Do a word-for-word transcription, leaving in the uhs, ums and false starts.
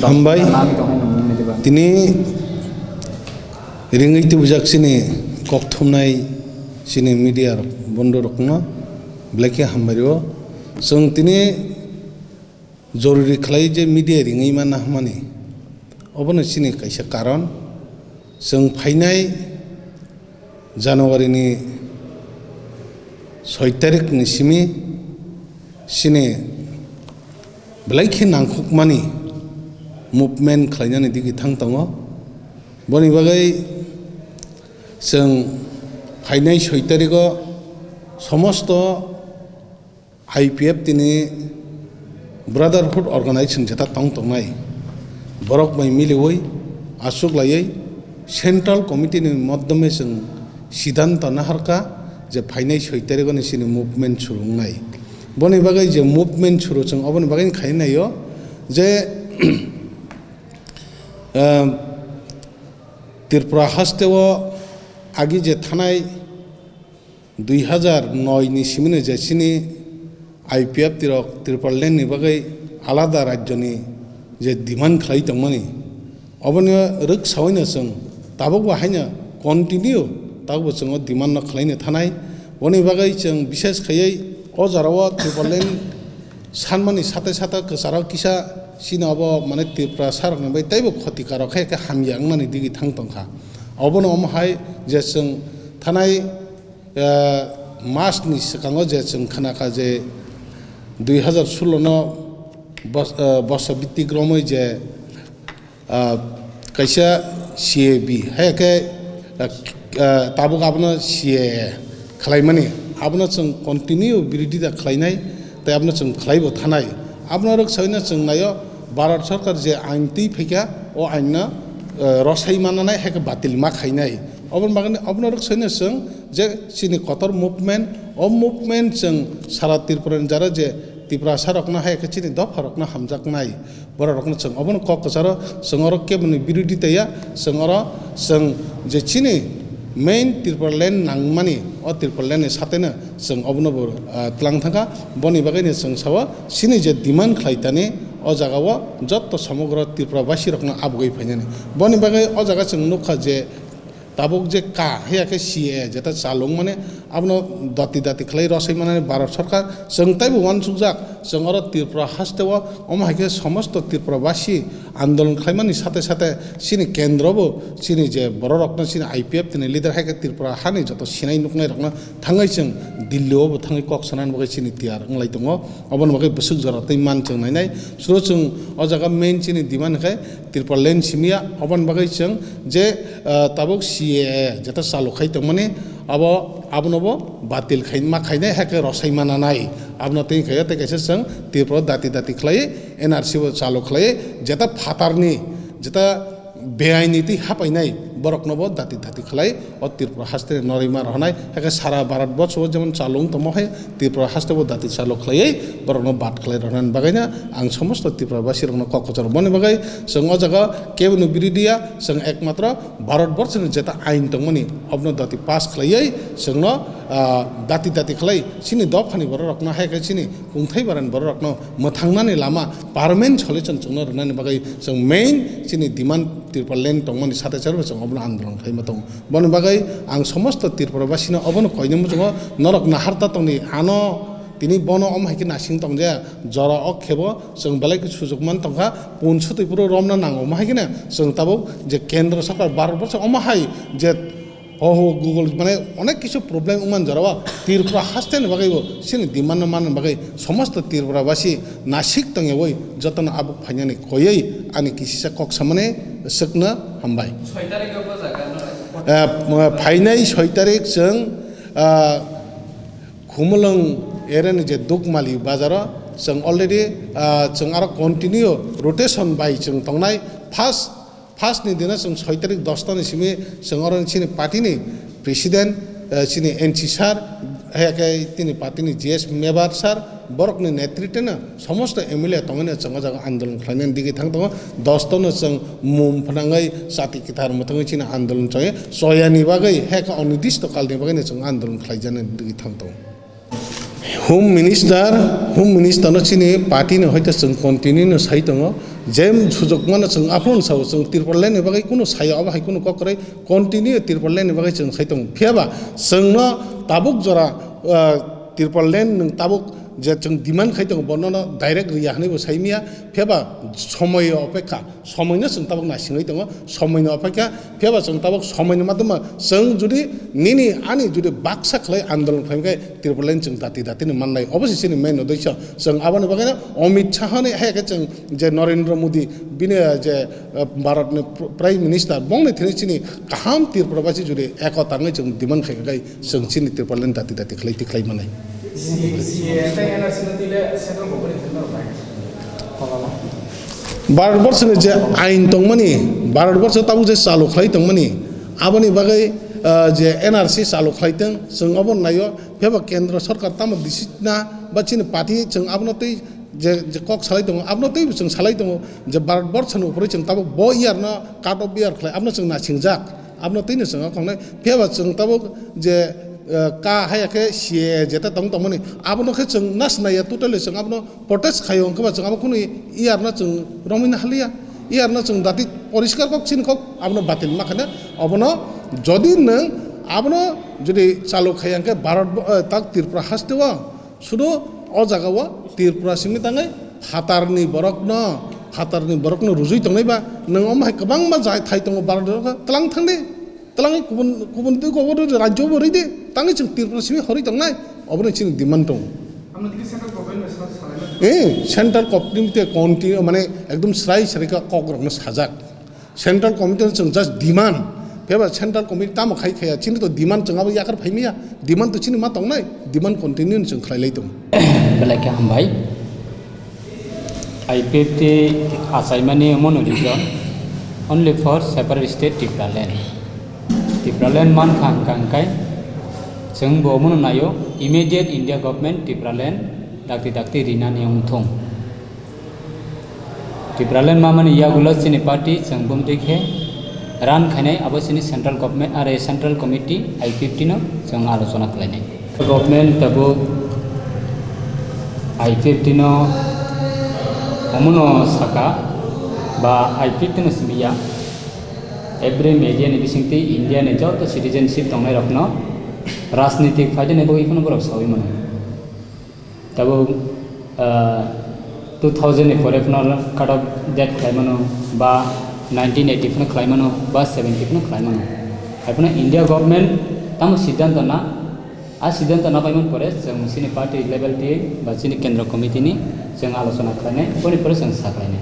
Hambai. Tini ringwi tubujak chini kok thumnai chini media rok, bondhu rokno belai khe hambai rwo. Chwng tini jorori khlai je media ringwi manna hwnmani, obono chini kaisa karon. Chwng phainai January ni soi tarikh ni simi chini belai khe nangkukmani movement khlainani digi thang tongo. Boni bagwi chwng phainai soi tarikh o somosto I P F tini Brotherhood Organization jeta tong tongnai borok bai miliwi achuk laiwi Central Committee ni moddome chwng siddhanto naharkha je phainai soi tarikh ni chini movement suru wngnai. Boni bagwi je movement suru chwng oboni bagwi khainai o je Tripura haste o agi je thanai dui hazar noi ni simino je chini I P F T rok Tripura land ni bagwi alada rajyo ni je demand khlai tongmani, oboni rwk sawi no chwng tabuk bo haino continue tabuk bo chwng o demand no khlai no thanai. Boni bagwi chwng bishes khaiwi o jora o Tripura land sanmani sate sate kwcharo kisa chini obo mane Tripura sarokni bai teibo khoti karo khe khe hamya wngnani digi thang tongkha. Obono omo hai je chwng thanai, eh, mas ni swkango je chwng khnakha je dui hazar sullo no bos-, eh, boso bitik romwi je, ah, kaisa C A B, hai khe, ah, ah, tabuk abono C A A khlaimani, abono chwng continue birodita khlainai, tei abono chwng khlaibo thanai. Abono rwk saino chwng naio, Bharat Sarkar je ain twi phaikha, o ain no, ah, rwsai mananai, hai khe batil ma khainai. Oboni bagwi abono rwk saino chwng je chini kotor movement, o movement chwng sara Tripura ni jara je Tiprasa rokno hai khe chini dopha rokno hamjaknai. Borok rokno chwng obono kok kwcharo chwng oro keboni birodita ya, chwng oro chwng je chini main Tripura land nangmani, o Tripura land ni sateno chwng obono bo, ah, tlang thangkha. Boni bagwino chwng sao chini je demand khlai tani o jagao jotto somogro Tripura basi rokno abugwi phainani. Boni bagwi o jaga chwng nukha je tabuk je ka, haya khe C A A jeta chalung mane, abono dati dati khlai rwsai manani Bharat Sarkar, chwng teibo uansukjak, chwng oro Tripura haste o, omo hai khe somosto Tripura basi andolon khlaimani sate sate chini kendro bo, chini je borok rokno chini I P F T ni leader hai khe Tripura hani joto sinai nuknai rokno thangwi chwng Delhi o bo thangwi kok sanani bagwi chini tiyar wnglai tongo, oboni bagwi bwswk jora tei man chwng nainai, suro chwng o jaga main chini demand khe Tripura land simiya, oboni bagwi chwng je, ah, tabuk C A A jeta chalu khai tongmani, abo, abono bo batil khai, ma khainai, hai khe rwsai mananai. Abono tei khaio, tei kaisa chwng Tripura dati dati khlai, N R C bo chalu khlai, jeta phatarni, jeta beaini twi hapainai, borokno bo dati dati khlai, o Tripura haste norima rohonai, hai khe sara Bharat borsho o jemon chalung tongmo hai, Tripura haste bo dati chalu khlaiwi borokno bad khlai rwnani bagwino ang somosto Tripura basi rokno kok kochor boni bagwi chwng o jaga keboni birodhi ya, chwng ekmatro Bharat borsho ni jeta ain tongmani obono dati pass khlaiwi chwngno, ah, dati dati khlai chini dophani borok rokno hai khe chini kungthai barani borok rokno mwthangnani lama permanent solution chwngno rwnani bagwi chwng main chini demand Tripura land tongmani sate charo chwng obono andolon khlaima tongo. Boni bagwi ang somosto Tripura basino obono koinwi muchungo, norok naharta tongdi, ano tini bono omo hai khe nasing tongjaya, jora o khebo chwng belai khe sujuk man tongkha, pun sutwi phuru romna nango, omo hai kheno chwng tabuk je kendro sarkar Bharat borsho omo hai je ho ho Google mane onek kisu problem wngman jora o Tripura haste ni bagwi bo chini demand no manna bagwi somosto Tripura basi nasik tongyawi jotono abuk phainani koiwi ani kisisa kok samani swkno hambai. Soi tarikh o bo jaga no. Eh, phainai soi tarikh chwng, ah, Khumulwng area ni je Dukmali bazar o chwng already, ah, chwng aro continue rotation bai chwng tongnai. First, first ni dino chwng soi tarikh dosta ni simi chwng oro chini party ni president, eh, chini N C sir, hai khe tini party ni G S Mebar sir, borok ni netritwno somosto M L A tongwi no chwng o jaga andolon khlainani digi thang tongo. Dosto no chwng mum phnangwi chati kwthar mwthangwi chini andolon choi, choyani bagwi, hai khe onidisto kalni bagwi no chwng andolon khlaijaknani digi thang tongo. Home Minister, Home Minister no chini party ni hoite chwng continue no sai tongo, je sujok mano chwng aphuru no sao, chwng Tipraland ni bagwi kunu saya, obo hai kunu kok kwrwi, continue Tipraland ni bagwi chwng sai tongo. Phiya ba chwng no tabuk jora, ah, Tipraland nwng tabuk je chwng demand khai tongo, bono no direct riya hwnwi bo sai miya, phiya ba somoi opekha. Somoino chwng tabuk naisingwi tongo, somoino ophaikha, phiya ba chwng tabuk somoino madhyamo chwng jodi nini ani jodi baksa khlai andolon khlai khe Tipraland chwng dati dati ni mannai. Obo se chini main uddesho. Chwng aboni bagwi no Amit Shah ni hai khe chwng je Narendra Modi bini, eh, je, eh, Bharat ni pr-, Prime Minister bongni thini chini kaham Tripura basi jodi eko tangwi chwng demand khai khe chwng chini Tipraland dati dati khlai ti khlai manai. C A tei N R C no tile central government ni thangna rok bai. Bharat borso ni je ain tongmani, Bharat borso tabuk je chalu khlai tongmani, aboni bagwi, ah, je N R C chalu khlai tong, chwng obo naio, phiya ba kendra sarkar tamo disina ba chini party chwng abono twi je, je kok salai tongo, abono twi chwng salai tongo je Bharat borso ni upore chwng tabuk bo year no cut off year khlai, abono chwng nasingjak. Abono twi no chwng o khongnai. Phiya ba chwng tabuk je, eh, ka haya khe C A A jeta tong tongmani, abono khe chwng nas naiya, totally chwng abono protest khaio, hwnkhe ba chwng abo khwnwi year no chwng romwi na haliya, year no chwng dati poriskar kok chini kok abono batil ma khane. Obono jodi nwng abono jodi chalu khaiya hwnkhe Bharat bo-, eh, tak Tripura haste o sudu o jaga o Tripura simi tangwi phatarni borokno, phatarni borokno rujui tongnai ba nwng omo hai kwbangma jai thai tongo Bharat o, tlang thangdi. Twlangwi kubun, kubun twi kok rw-, rajyo bo rwdi, tangwi chwng Tripura simi horwi tongnai, obono chini demand tongo. Amtwkhe central government no sa-, salaina. Eh, central government te continue, mane, ekdom srai srai khe kok rokno sajak. Central committee no chwng just demand. Phiya ba central committee tamo khai khaya, chini to demand chwng abo yakar phai maya, demand to chini ma tongnai, demand continue no chwng khlai lai tongo. Belai khe hambai. I P F T achaimani omono reason only for separate state Tipraland. Tipraland mankha hwnkha hwnkhe chwng bo omono naio immediate India government Tipraland dakti dakti rinani wngthung. Tipraland mamani yagulo chini party chwng bumtwi khe run khainai abo chini central government are central committee I P F T no chwng alochona khlainai. Government tabuk I P F T no omono saka ba I P F T no simi ya. Every media ni bisingtwi India ni joto citizenship tongnai rokno rajnitik phaidani bagwi phano borok sawi mano. Tabuk, ah, two thousand ni pore phano cut off date khlai mano ba nineteen eighty phano khlai mano ba seventy phano khlai mano. Hai phano India government tamo siddhanto na A siddhanto na paimani pore chwng chini party level twi ba chini kendra committee ni chwng alochona khlainai, boni pore chwng sa khlainai.